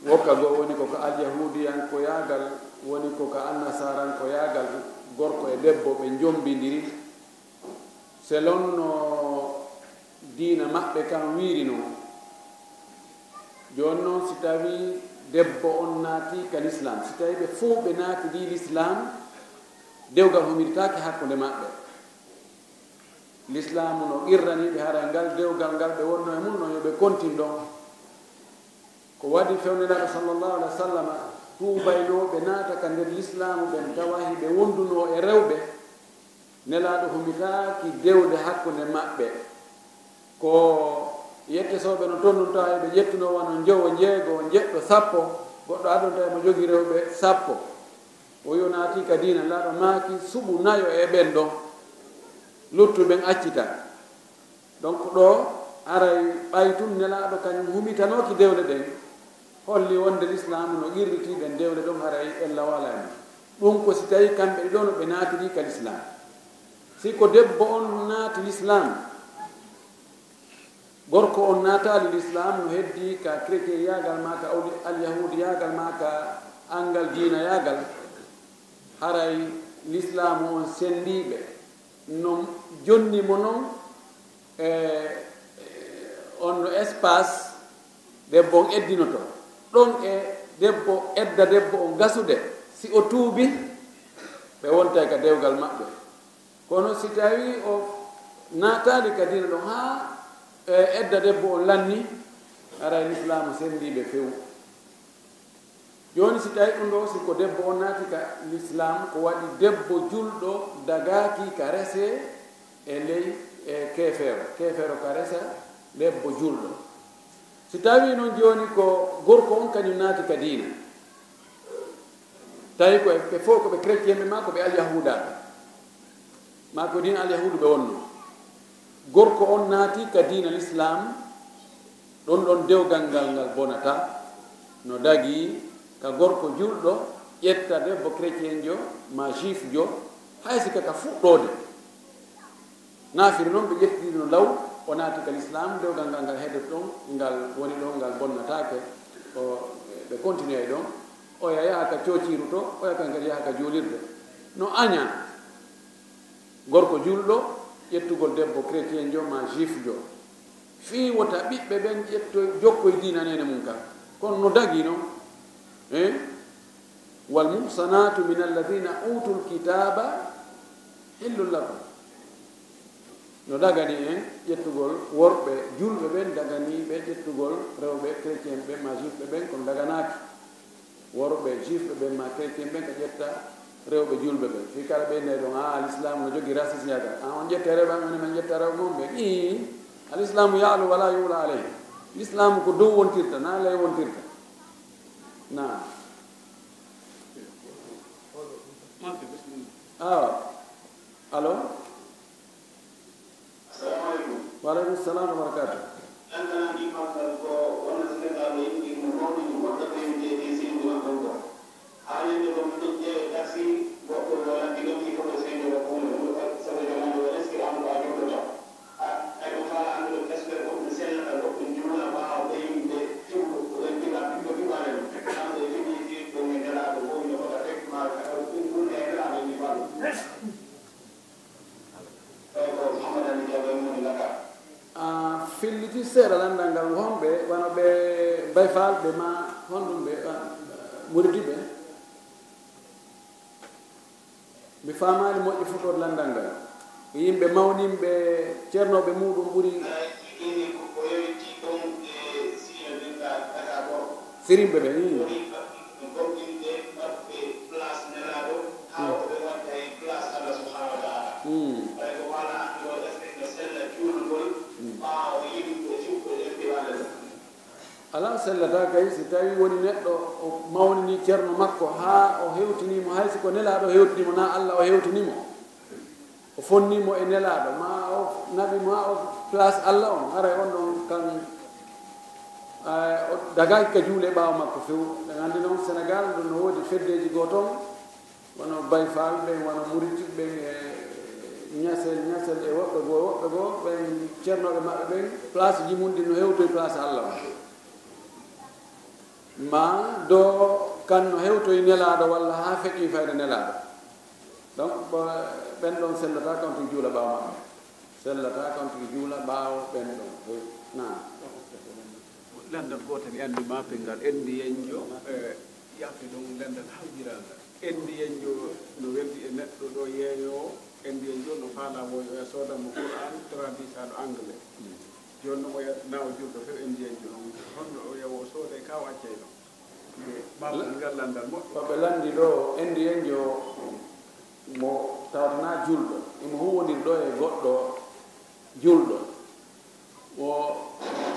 wokka goo woni ko ka alyahuudiyankoyaagal, woni ko ka annasarankoyaagal, gorko e debbo ɓe njombindiri, selon no diina maɓɓe kan wiiri non. Jooni non, si tawii debbo on naatii ka Lislaam, si tawii ɓe fow ɓe naatidii Lislaam, dewgal humirtaake hakkunde maɓɓe. Lislaamu no qirranii ɓe, haray ngal dewgal ngal ɓe wonnoo e mun non, yo ɓe kontin ɗon. Ko waɗi few Nelaaɗo sallallahu alaihi wa sallam tuubaynooɓe naata ka nder Lislaamu ɓen, tawa hiɓe wondunoo e rewɓe, Nelaaɗo humitaaki dewde hakkunde maɓɓe. Ko yettesooɓe no tonnuntaa, eɓe ƴettunoo wano njowo, njeego, njeɗɗo, sappo, goɗɗo addonta e mo jogii rewɓe sappo. O yo naatii ka diina, Nelaaɗo maaki suɓu nayo e ɓen ɗon, luttuɓen accita. Donc, ɗo aray ɓay tun Nelaaɗo kañum humitanooki dewle ɗen, Holli wonde lislaamu no qirritii ɓen dewle ɗon, haray ella walaani. Ɗum ko si tawii kamɓe ɗiɗo no ɓe naatiri ka lislaam. Si ko debbo on naati lislaam, gorko on naataali lislaam, no heddii ka chrétieniyaagal maa ka awli-, alyahuudiyaagal maa ka anngal diinayaagal, haray lislaamu on senndii ɓe. No jonni mo non, e, e, on no espace debbo on eddinoto. Ɗon e debbo, edda debbo on gasude, si o tuubi, ɓe wontay ka dewgal maɓɓe. Kono si tawii o naataali ka diina ɗon haa, e, edda debbo on lanni, haray lislaamu senndii ɓe few. Jooni, si tawii ɗum ɗoo, si ko debbo on naati ka lislaam, ko waɗi debbo julɗo dagaaki ka resee e ley, e keefeero, keefeero ka resa debbo julɗo. Si tawii noon jooni ko gorko on kañum naati ka diina, tawi ko ɓe fof ko ɓe chrétienɓe maa ko ɓe alyahuudaaɓe, maa ko diina alyahuudu ɓe wonnoo. Gorko on naati ka diina lislaam, ɗon ɗon dewgal ngal ngal bonataa, no dagii ka gorko julɗo ƴetta debbo chrétienjo maa juifjo, hay si ka ka fuɗɗoode. Naafiri noon ɓe ƴettiri no law, o naati ka lislaam, dewgal ngal ngal heedoto ɗon, ngal woni ɗon, ngal bonnataake, o, ɓe continuey ɗon. Oya yaha ka coociiru to, oya kan kadi yaha ka juulirde. No añaa gorko julɗo ƴettugol debbo chrétienjo maa juifjo, fii wota ɓiɓɓe ɓen ƴettoy, jokkoy diina neene mum kan. Kono no dagii non, eh? "Wal muhsanatu min alladhina utul kitaba hillul lakum." No dagani en ƴettugol worɓe julɓe ɓen, daganii ɓe ƴettugol rewɓe chrétien ɓen maa juifɓe ɓen, kono daganaaki worɓe juifɓe ɓen maa chrétien ɓen ka ƴetta rewɓe julɓe ɓen. Fii kala ɓe nayi ɗon, "Ah, l'islam no jogi racisme yaga. Ah, on ƴetta rewɓe amen, men ƴetta rewɓe mon ɓen." Ii, al islamu ya'lu wala yu'la alayhi. L'islam ko dow wontirta, na ley wontirta. Na. Awa. Allo? Assalamu alaikum. Wa alaikum salam wa barakatuh. Ɗan ɗan ɗi fangal ko wona Senegal o yimɓe mo mawni mo moƴƴa ko yimɓe e seydi man ɗon ɗo. Haa ñande ɗon ɗon ƴeewe taxi, goɗɗo mo laddi ɗon ɗi foto seydi o ko mo ɗum ɗo sabu jamaanu o reski amu ko a joɗɗo to. A, ay ɗum faala anndude espère ko ɗum sellata goɗɗum juula ɓaawo ɓe yimɓe fiɓuɗo ko ɗon fiɓa ɓiɓɓe fiɓaale ɗum. Kamɓe fiɓi fiɓɓe e nelaaɗo woni no fota fek ma ɗum ɗum e nelaaɗo yimɓe faɗum. A filliti seeɗa lanndal ngal, honɓe wano ɓe Bayfaalɓe ma honɗum ɓe, ah, Muritiɓe? Mi faamaali moƴƴi fuɗɗoode lanndal ngal. Ko yimɓe mawninɓe, ceernooɓe muuɗum ɓuri. Sirimɓe ɓe, ii. Goɗɗinde maɓɓe place nelaaɗo, haa o ɓe watta e place Allah subhanahu wa ta'ala. Mm. Ɓay ko wala annduɗo respect no sella juulgol, ɓaawo yimɓe juɓɓe leppi Allah. Alaa, sellataa kay, si tawii woni neɗɗo o mawnini ceerno makko, haa o hewtini mo, hay si ko nelaaɗo hewtini mo, naa Allah o hewtini mo. O fonni mo e nelaaɗo, ma o naɓi mo, haa o place Allah on, haray on ɗon kan, eh, o dagaaki ka juule ɓaawo makko few. Ɗen anndi noon Senegal ɗum no woodi feddeeji goo toon, wano Bayfal ɓen, wano Muritik ɓen, e Ñasel, Ñasel e woɓɓe goo, woɓɓe goo, ɓen ceernooɓe maɓɓe ɓen, place ji mum ɗin no hewtoyi place Allah on. Ma do kan no hewtoyi nelaaɗo walla haa feƴƴi fayde nelaaɗo. Donc, ɓo-, ɓen ɗon sellataa kan tigi juula ɓaawo maɓɓe. Sellataa kan tigi juula ɓaawo ɓen ɗon. Naam. Lanndal gootal e anndi maapel ngal, enndi yenjo, e yaafe ɗon lanndal hawjiraangal. Enndi yenjo no weldi e neɗɗo ɗo yeeyoowo, enndi yenjo no faalaa mo yo soodan mo Qur'an traduisaaɗo anglais. Jooni no mo ya-, na o julɗo few enndi yenjo on, honno o yawo o sooday ka o accay ɗon? Maapel ngal lanndal moƴƴo. Ko ɓe lanndi ɗo, enndi yenjo mo tawata na julɗo, imo huwwondiri ɗo e goɗɗo julɗo. O,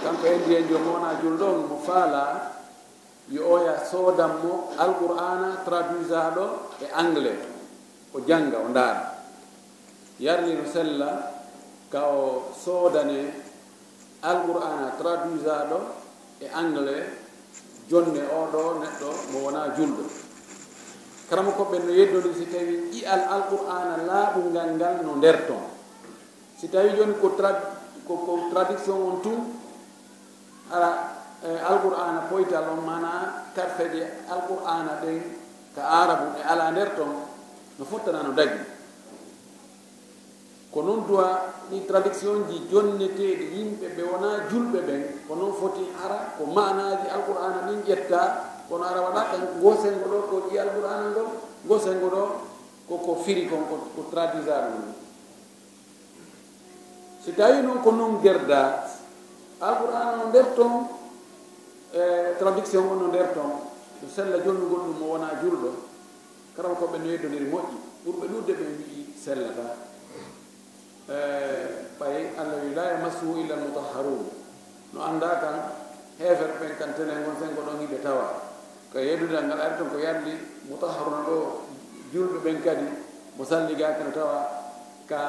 kanko enndi yenjo mo wona julɗo on, mo faalaa yo oya soodan mo Alqur'aana traduisaaɗo e anglais, o jannga, o ndaara. Yarlino sella ka o soodane Alqur'aana traduisaaɗo e anglais, Jonne oo ɗoo neɗɗo mo wonaa julɗo. Karamokooɓe ɓen no yeddondiri si tawii ƴi'al Alqur'aana laaɓungal ngal no nder ton. Si tawii jooni ko trad-, ko, ko traduction on tun, hara, e, Alqur'aana poytal on, maanaa karfeeje Alqur'aana ɗen ka aarabu ɗe alaa nder ton, no fottana no dagi. Ko non duwa ɗi tradiction ji jonneteeɗi yimɓe ɓe wonaa julɓe ɓen, ko non foti hara ko maanaaji Alqur'aana ɗin ƴettaa, kono ara waɗa kan ngoo senngo ɗoo ko ƴi'e Alqur'aana ngon, ngoo senngo ɗoo ko ko firi kon, ko, ko traduisa ɗum. Si tawii non ko non gerdaa, Alqur'aana no nder ton, e, tradiction on no nder ton, no sella jonnugol ɗum mo wonaa julɗo. Karamokooɓe ɓen no yeddondiri moƴƴi, ɓurɓe ɗuuɗude ɓen wi'i sellataa. E, ɓay Alla wi'i, "Laa yamassuhu illa al-mutahharun." No anndaa kan, heeferɓe ɓen kan telen ngon senngo ɗon hiɓe tawa. Ko yeddudal ngal ari ton ko yarli mutahharuna ɗoo, julɓe ɓen kadi mo salligaaki no tawa ka,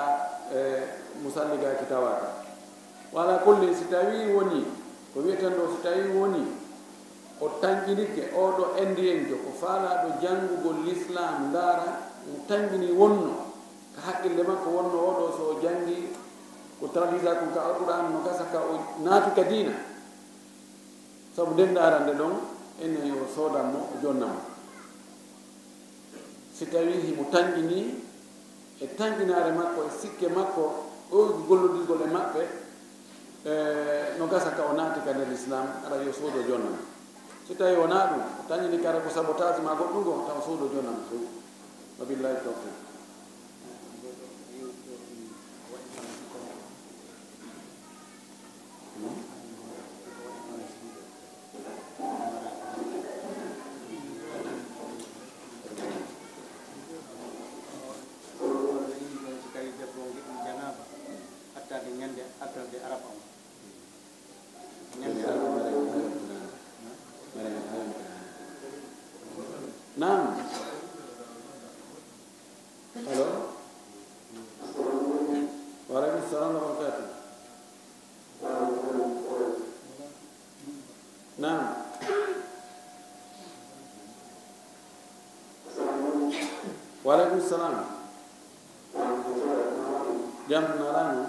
e, mo salligaaki tawaaka. Wa alaa kullin, si tawii wonii, ko wi'eten ɗoo, si tawii wonii o tanƴinike, oo ɗoo endiyenjo, ko faalaaɗo janngugol Lislaam, ndaara, mo tanƴini wonno, ka haqqille makko wonno, oo ɗoo, so o janngii ko traduisa kon ka Alqur'aan, no gasa ka o naatu ka diina. Sabu nden ndaarande ɗon, enen yo soodan mo, o jonna mo. Si tawii himo tanƴinii e tanƴinaare makko, e sikke makko, ɗoygu gollodirgol e maɓɓe, e, no gasa ka o naati ka nder Lislaam, hara yo soodo jonnam. Si tawii wonaa ɗum, o tanƴini kara ko sabotage maa goɗɗum goo, taw soodo jonnam few. Wa billahi tawfiq. Kono ɗum no yiɗi noon, si tawii debbo on geɗi janaaba, hattaade ñande artande Arafa on. Ñande Arafa. Naam. Allo. Wa aleykum salaam wa barakaatu. Naam. Wa aleykum salaam. Jam nalaama.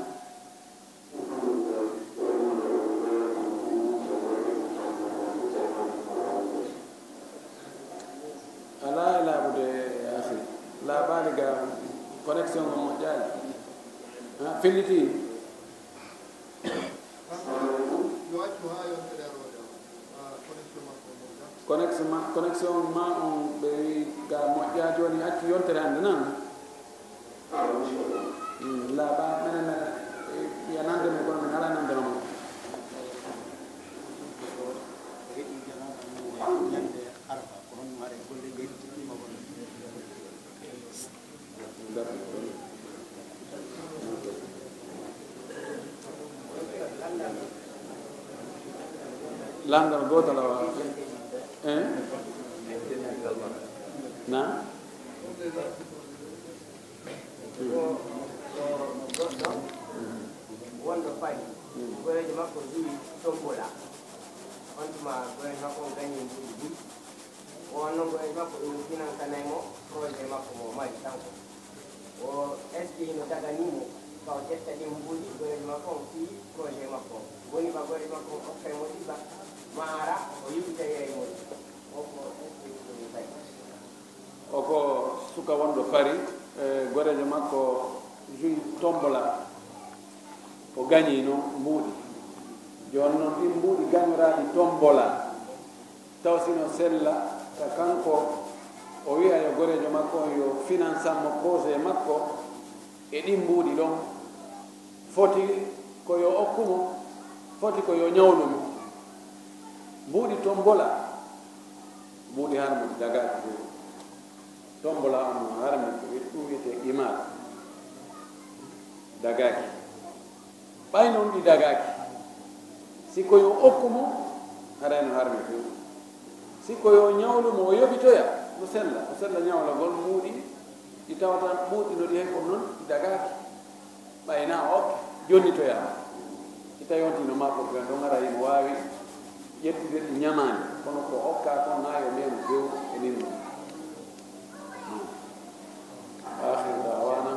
Alaa e laaɓude, akhi. Laaɓaali ga, connexion on moƴƴaali. Ha, felliti. Yo accu haa yontere aroore o. Ah, connexion makko on moƴƴa. Connexion ma, connexion ma on ɓe wi ga moƴƴa jooni, accu yontere hannde nan. Mm, laaɓa, menen, menen, eh, ya nande men, kono men alaa nande ma. Lanndal gootal awa. Eh? Na? Ko, ko goɗɗo wonɗo Paris, goreejo makko jogi tombola. On tuma goreejo makko on gañi mbuuɗi buy. O wonno goreejo makko ɗum financanay mo projet makko mo mari kanko. O, est-ce que hino daganii mo ka o ƴetta ɗin mbuuɗi goreejo makko on fii projet makko on? Woni ba goreejo makko on okkay mo ɗiɗi ba, maa hara o yuɓitayray mo ɗi? O ko, est-ce que ɗum ɗum tawi? O ko suka wonɗo Paris, e, goreejo makko jogi tombola, o gañii non mbuuɗi. Jooni non ɗin mbuuɗi gañoraaɗi tombola, taw si no sella ka kanko o wi'a yo goreejo makko on yo finansan mo projet makko e ɗin mbuuɗi ɗon, foti ko yo okku mo, foti ko yo ñawlu mo. Mbuuɗi tombola, mbuuɗi harmuɗi dagaaki fof. Tombola on no harmi, ko wi-, ɗum wiyetee qimar. Dagaaki. Ɓay non ɗi dagaaki, si ko yo okku mo, haray no harmi few. Si ko yo ñawlu mo, o yoɓitoya, no sella, o sella ñawlagol mbuuɗi, ɗi tawata mbuuɗi no ɗi hay kono non, ɗi dagaaki. Ɓay na o okke, jonnitoya. Si tawi on tino ma ko ɓen ɗon haray no waawi Ƴettude ɗi ñamaani, kono ko okkaa kon na yo meemo few e nin ɗum. Aakhiru da'waana.